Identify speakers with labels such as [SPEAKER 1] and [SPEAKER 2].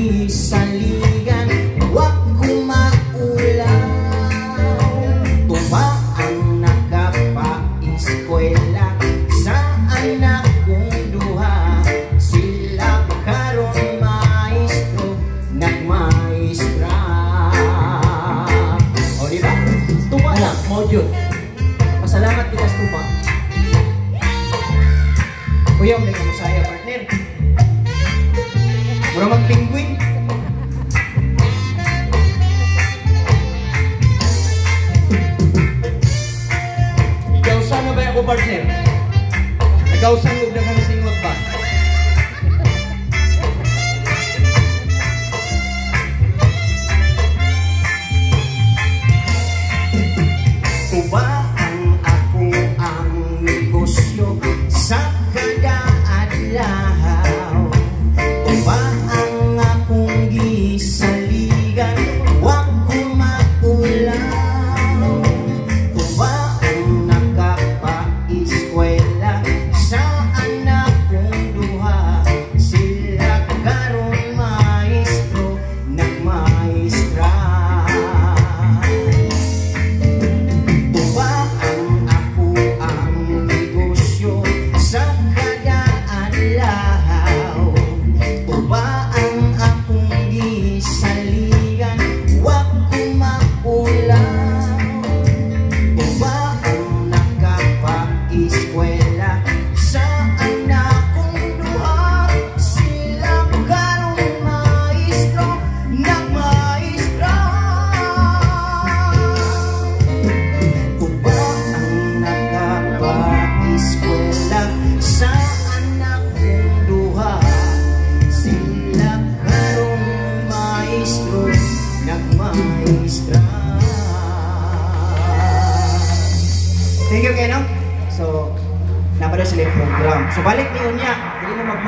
[SPEAKER 1] Gisaligan, wa ko maulaw. Tuba ang nakapa-eskwela sa anak kong duha. Sila karon maestro, nagmaestra. O, di ba? Tuba lang, mao jud. Pasalamat kita sa tuba. Kuya, may kamusaya, partner. Mura mag-penguin.
[SPEAKER 2] Ikaw sana ba ako, partner? Nagawsan og daghang singot ba?
[SPEAKER 1] Tuba ang ako ang negosyo sa kada adlaw. Tuba ang akong gisaligan, wa ko maulaw. Tuba ang nakapa-eskwela sa anak kong duha. Sila karon maestro, nagmaestra. Tuba ang ako ang negosyo sa kada adlaw. Tuba ang akong gisaligan, wa ko maulaw. Tuba ang nakapa-eskwela sa anak kong duha. Sila karon maestro, nagmaestra. Tuba ang nakapa-eskwela sa anak kong duha. Sila karon maestro, nagmaestra.
[SPEAKER 2] Thank you, Keno. So, napada sila yung program. So, balik ni Unya. Dili na mag